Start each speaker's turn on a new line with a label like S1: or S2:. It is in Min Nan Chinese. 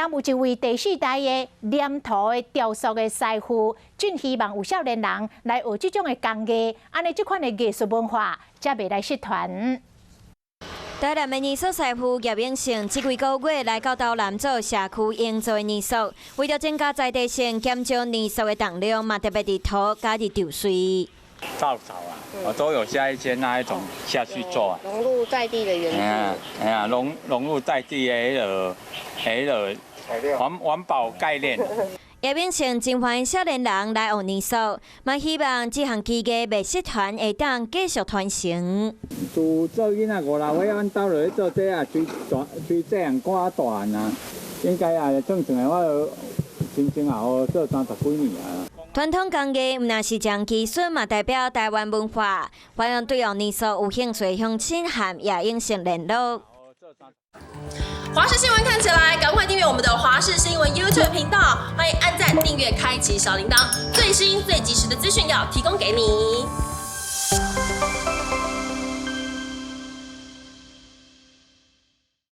S1: 南有一位第四代的黏土的雕塑的師傅，真希望有少年人來學這種的工藝，按呢這款的藝術文化才袂來失傳。
S2: 台南的泥塑師傅葉永勝，這幾個月來到斗南做社區營造的泥塑，為著增加在地性，減少泥塑的重量，嘛特別佇塗加入稻穗。
S3: 稻草啊，我都有加一些那一種下去做啊，
S4: 融入在地的元素。
S3: 哎呀，融入在地的彼個環保概念。
S2: 葉永勝真歡迎少年人來學泥塑，嘛希望這項技藝袂失傳，會當繼續傳承。
S3: 自做囡仔五六歲，阮兜落去做這啊，隨大隨細漢看大漢啊，應該也算算來，我前前後後做三十幾年啊。
S2: 傳統工藝毋但是將技術，嘛代表台灣文化。歡迎對學泥塑有興趣的鄉親和葉永勝聯絡。
S5: 華視新聞看起來，趕快訂閱我們的華視新聞 YouTube 頻道，歡迎按讚、訂閱、開啟小鈴鐺，最新最及時的資訊要提供給你。